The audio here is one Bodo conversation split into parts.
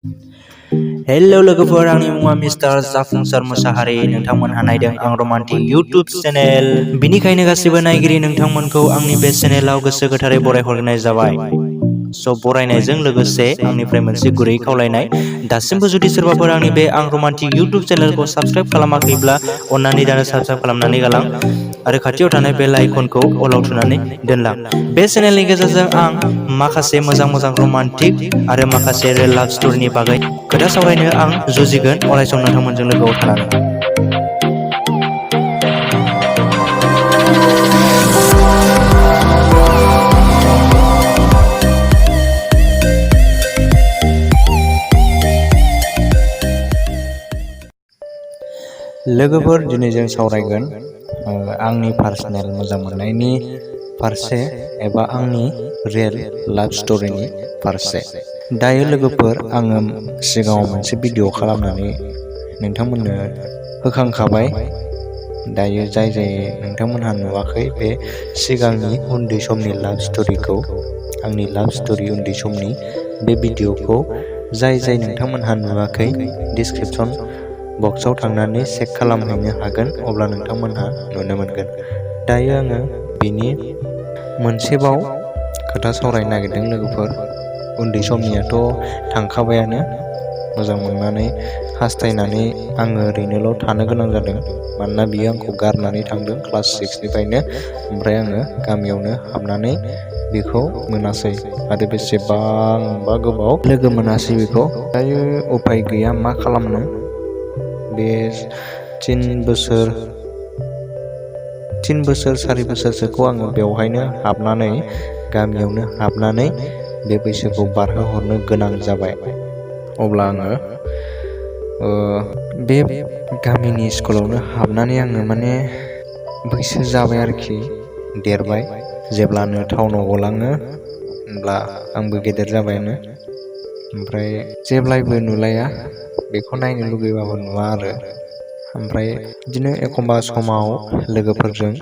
हेलौ लोगोफोर, आंनि मुङा मिस्टार जाफुंसार मुसाहारि। नोंथांमोनहा नायदों आं रमान्टिक इउटुब चेनेल। बिनिखायनो गासिबो नायगिरि नोंथांमोनखौ आंनि बे चेनेलाव गोसो गोथारै बरायहरनाय जाबाय। बरायनायजों लोगोसे आंनिफ्राय मोनसे गुरै खावलायनाय, दासिमबो जुदि सोरबाफोर आंनि बे आं रमान्टिक इउटुब चेनेलखौ साबस्क्राइब खालामाखैब्ला अन्नानै दानो साबस्क्राइब खालामनानै गालां आरो खाथियाव थानाय बेल आइकनखौ अलाव थुनानै दोनलां। बे चेनेलनि गेजेरजों आं माखासे मोजां रमान्टिक आरो माखासे रियेल लाभ स्ट'रिनि बागै खोथा सावरायनो आं जुजिगोन अरायसम नोंथांमोनजों लोगोआव थानानै। लोगोफोर, दिनै जों सावरायगोन आंनि पार्सनेल मोजां मोननायनि फारसे एबा आंनि रियेल लाभ स्ट'रिनि फारसे। दायो लोगोफोर, आङो सिगाङाव मोनसे भिडिअ खालामनानै नोंथांमोननो होखांखाबाय। दायो जाय नोंथांमोनहा नुवाखै बे सिगांनि उन्दै समनि लाभ स्ट'रिखौ, आंनि लाभ स्ट'रि उन्दै समनि बे भिडिअखौ जाय नोंथांमोनहा नुवाखै, डिसक्रिपसन बक्सआव थांनानै चेक खालामहैनो हागोन, अब्ला नोंथांमोनहा नुनो मोनगोन। दायो आङो बेनि मोनसेबाव खोथा सावरायनो नागिरदों लोगोफोर। उन्दै समनियाथ' थांखाबायानो, मोजां मोननानै हास्थायनानै आङो ओरैनोल' थानो गोनां जादों, मानोना बियो आंखौ गारनानै थांदों क्लास 6निफ्रायनो। ओमफ्राय आङो गामियावनो हाबनानै बेखौ मोनासै आरो बेसेबांबा गोबाव लोगो मोनासै बेखौ। दायो उफाय गैया, मा खालामनो। बे 3 बोसोर 4 बोसोरसोखौ आङो बेवहायनो हाबनानै, गामियावनो हाबनानै बे बैसोखौ बारहोहरनो गोनां जाबाय। अब्ला आङो बे गामिनि स्कुलावनो हाबनानै आङो माने बैसो जाबाय आरोखि, देरबाय। जेब्लानो टाउनाव गलाङो होनब्ला आंबो गेदेर जाबायानो। ओमफ्राय जेब्लायबो नुलाया, बेखौ नायनो लुगैबाबो नुवा आरो। ओमफ्राय बिदिनो एखमबा समाव लोगोफोरजों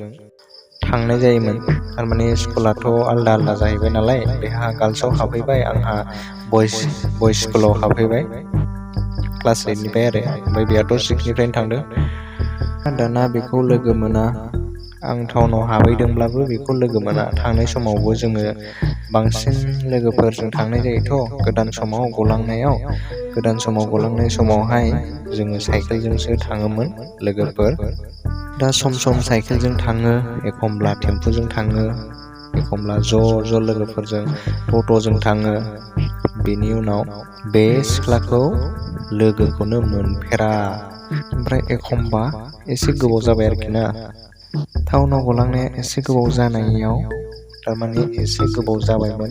थांनाय जायोमोन। थारमाने स्कुलाथ' आलदा जाहैबाय नालाय, बेहा गार्लसआव हाबहैबाय, आंहा बयस स्कुलाव हाबहैबाय क्लास 8निफ्राय आरो। ओमफ्राय बेहाथ' 6निफ्रायनो थांदों। दाना बेखौ लोगो मोना। आं टाउनाव हाबहैदोंब्लाबो बेखौ लोगो मोना। थांनाय समावबो जोङो बांसिन लोगोफोरजों थांनाय जायोथ'। गोदान समाव गलांनाय समावहाय जोङो साइकेलजोंसो थाङोमोन लोगोफोर। दा सम साइकेलजों थाङो, एखमब्ला टेम्पुजों थाङो, एखमब्ला ज' लोगोफोरजों टट'जों थाङो। बेनि उनाव बे सिख्लाखौ लोगोखौनो मोनफेरा। ओमफ्राय एखमबा एसे गोबाव जाबाय आरोखि ना, टाउनाव गलांनाया एसे गोबाव जानायाव, थारमाने एसे गोबाव जाबायमोन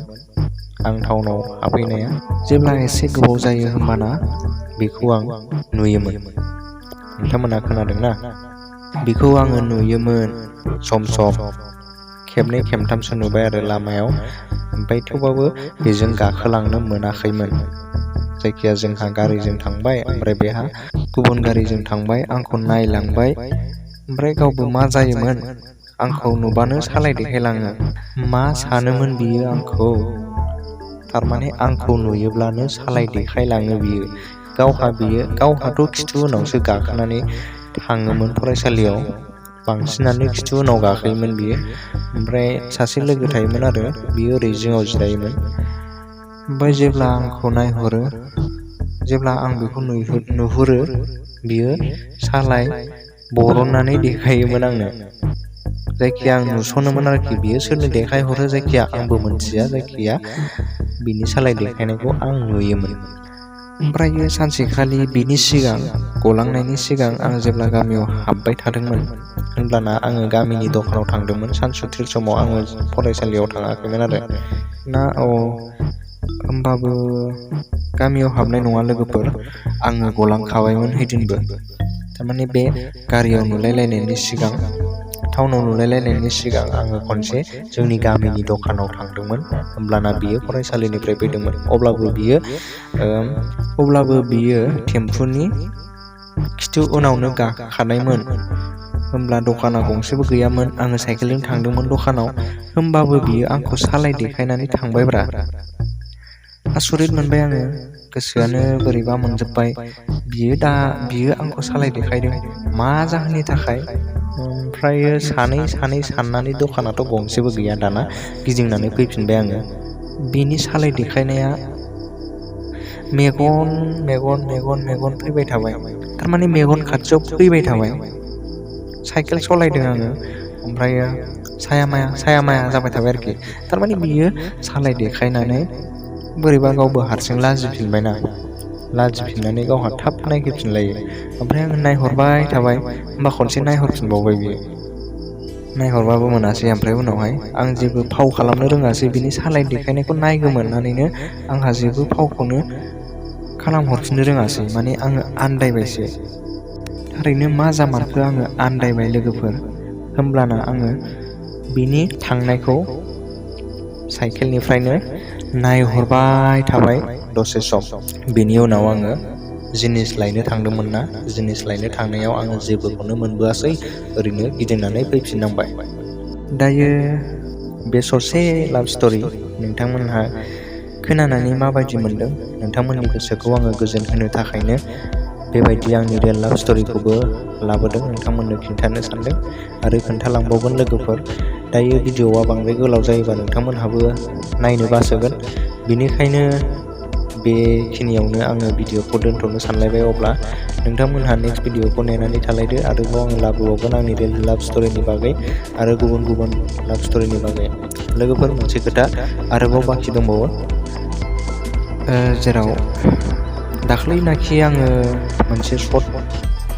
आं टाउनाव हाबहैनाया। जेब्ला एसे गोबाव जायो होमबाना बेखौ आं नुयोमोन। नोंथांमोनहा खोनादोंना? बेखौ आङो नुयोमोन सम खेबनै खेबथामसो नुबाय आरो लामायाव। ओमफ्राय थेवबाबो बेजों गाखोलांनो मोनाखैमोन। जायखिया जोंहा गारिजों थांबाय, ओमफ्राय बेहा गुबुन गारिजों थांबाय, आंखौ नायलांबाय। ओमफ्राय गावबो मा जायोमोन, आंखौ नुबानो सालाय देखायलाङो। मा सानोमोन बियो आंखौ, थारमाने आंखौ नुयोब्लानो सालाय देखायलाङो बियो। गावहाथ' खिथु उनावसो गाखोनानै थाङोमोन फरायसालियाव। बांसिनानो खिथु उनाव गाखोयोमोन बियो। ओमफ्राय सासे लोगो थायोमोन आरो, बियो ओरै जिङाव जिरायोमोन। ओमफ्राय जेब्ला आंखौ नायहरो, जेब्ला आं बेखौ नुहुरो, बियो सालाय बरननानै देखायोमोन आंनो। जायखिया आं नुसनोमोन आरोखि, बियो सोरनो देखायहरो जायखिया आंबो मोनथिया, जायखिया बिनि सालाय देखायनायखौ आं नुयोमोन। ओमफ्राय सानसेखालि बिनि सिगां, गलांनायनि सिगां, आं जेब्ला गामियाव हाबबाय थादोंमोन, होनब्लाना आङो गामिनि दखानाव थांदोंमोन। सानसुथिर समाव आङो फरायसालियाव थाङाखैमोन आरो ना। होमबाबो गामियाव हाबनाय नङा लोगोफोर, आङो गलांखाबायमोन हैदिनबो। थारमाने बे गारियाव नुलायलायनायनि सिगां, टाउनाव नुलायलायनायनि सिगां आङो खनसे जोंनि गामिनि दखानाव थांदोंमोन। होमब्लाना बियो फरायसालिनिफ्राय फैदोंमोन। अब्लाबो बियो टेम्पुनि खिथु उनावनो गाखोखानायमोन। होमब्ला दखाना गंसेबो गैयामोन, आङो साइकेलजों थांदोंमोन दखानाव। होमबाबो बियो आंखौ सालाय देखायनानै थांबायब्रा। आसरित मोनबाय आङो, गोसोआनो बोरैबा मोनजोब्बाय। बियो आंखौ सालाय देखायदों मा जाहोननि थाखाय। ओमफ्रायो सानै साननानै दखानाथ' गंसेबो गैया दाना गिदिंनानै फैफिनबाय आङो। बिनि सालाय देखायनाया मेगन फैबाय थाबाय। थारमाने मेगन खाथियाव फैबाय थाबाय। साइकेल सलायदों आङो ओमफ्रायो साया माया जाबाय थाबाय आरोखि। थारमाने बियो सालाय देखायनानै बोरैबा गावबो हारसिं लाजिफिननानै गावहा थाब नायगिरफिनलायो। ओमफ्राय आङो नायहरबाय थाबाय। होमबा खनसे नायहरफिनबावबाय बियो। नायहरबाबो मोनासै। ओमफ्राय उनावहाय आं जेबो फाव खालामनो रोङासै। बिनि सालाय देखायनायखौ नायगोमोननानैनो आंहा जेबो फावखौनो खालामहरफिननो रोङासै। माने आङो आन्दायबायसो। थारैनो मा जामारखो आङो आन्दायबाय लोगोफोर। होमब्लाना आङो बिनि थांनायखौ साइकेलनिफ्रायनो नायहरबाय थाबाय दसे सम। बेनि उनाव आङो जिनिस लायनो थांदोंमोन ना, जिनिस लायनो थांनायाव आङो जेबोखौनो मोनबोआसै। ओरैनो गिदिंनानै फैफिननांबाय। दायो बे ससे लाभ स्ट'रि नोंथांमोनहा खोनानानै माबायदि मोनदों? नोंथांमोननि गोसोखौ आङो गोजोन होनो थाखायनो बेबायदि आंनि रियेल लाभ स्ट'रिखौबो लाबोदों, नोंथांमोननो खिन्थानो सानदों आरो खोन्थालांबावगोन लोगोफोर। दायो भिडिअ'आ बांद्राय गोलाव जायोबा नोंथांमोनहाबो नायनो बासोगोन। बेनिखायनो बेखिनियावनो आङो भिडिअ'खौ दोनथ'नो सानलायबाय। अब्ला नोंथांमोनहा नेक्स्ट भिडिअ'खौ नेनानै थालायदो। आरोबाव आङो लाबोबावगोन आंनि रियेल लाभ स्ट'रिनि बागै आरो गुबुन लाभ स्ट'रिनि बागै। लोगोफोर, मोनसे खोथा आरोबाव बाखि दंबावो। जेराव दाख्लैनाखि आङो मोनसे सर्ट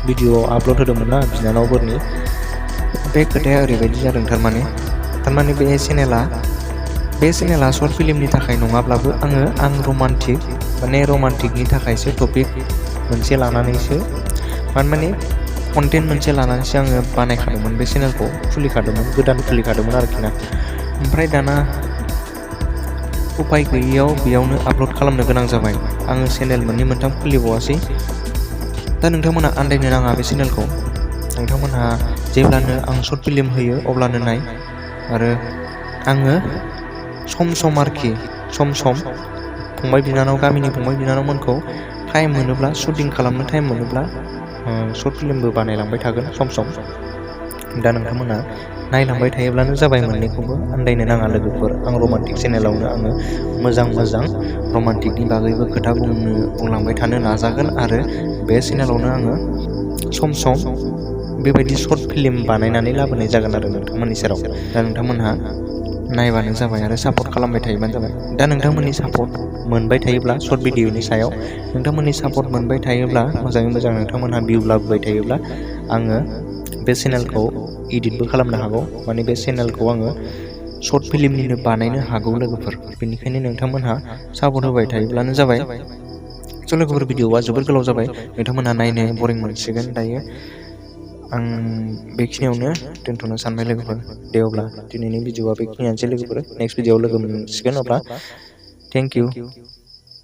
भिडिअ आपल'ड होदोंमोन ना बिनानावफोरनि। बे खोथाया ओरैबायदि जादों। थारमाने बे चेनेला सर्ट फिल्मनि थाखाय नङाब्लाबो आं रमान्टिकनि थाखायसो टपिक मोनसे लानानैसो माने कन्टेन्ट मोनसे लानानैसो आङो बानायखादोंमोन। बे चेनेलखौ गोदान खुलिखादोंमोन आरोखि ना। ओमफ्राय दाना उपाय गैयैयाव बेयावनो आपल'ड खालामनो गोनां जाबाय। आङो चेनेल मोनथाम खुलिबावासै। दा नोंथांमोनहा आन्दायनो नाङा बे चेनेलखौ। नोंथांमोनहा जेब्लानो आं सर्ट फिल्म होयो अब्लानो नाय। आरो आङो सम गामिनि फंबाय बिनानावमोनखौ टाइम मोनोब्ला, शुटिं खालामनो टाइम मोनोब्ला सर्ट फिल्मबो बानायलांबाय थागोन सम। दा नोंथांमोना नायलांबाय थायोब्लानो जाबाय। मोननैखौबो आन्दायनो नाङा लोगोफोर। आं रमान्टिक चेनेलावनो आङो मोजां रमान्टिकनि बागैबो खोथा बुंलांबाय थानो नाजागोन। आरो बे चेनेलावनो आङो सम बेबायदि सर्ट फिल्म बानायनानै लाबोनाय जागोन आरो नोंथांमोननि सेराव। दा नोंथांमोनहा नायबानो जाबाय आरो सापर्ट खालामबाय थायोबानो जाबाय। दा नोंथांमोननि सापर्ट मोनबाय थायोब्ला सर्ट भिडिअ'नि सायाव नोंथांमोननि सापर्ट मोनबाय थायोब्ला, मोजाङै मोजां नोंथांमोनहा भिउ लाबोबाय थायोब्ला, आङो बे चेनेलखौ इडिटबो खालामनो हागौ। माने बे चेनेलखौ आङो सर्ट फिल्मनिनो बानायनो हागौ लोगोफोर। बेनिखायनो नोंथांमोनहा सापर्ट होबाय थायोब्लानो जाबाय। लोगोफोर, भिडिअ'आ जोबोर गोलाव जाबाय। नोंथांमोनहा नायनो बरिं मोनसिगोन। दायो आं बेखिनियावनो दोनथ'नो सानबाय लोगोफोर। दे अब्ला दिनैनि भिडिअ'आ बेखिनियानोसै लोगोफोर। नेक्स्ट भिडिअ'आव लोगो मोनसिगोन। अब्ला थेंक इउ।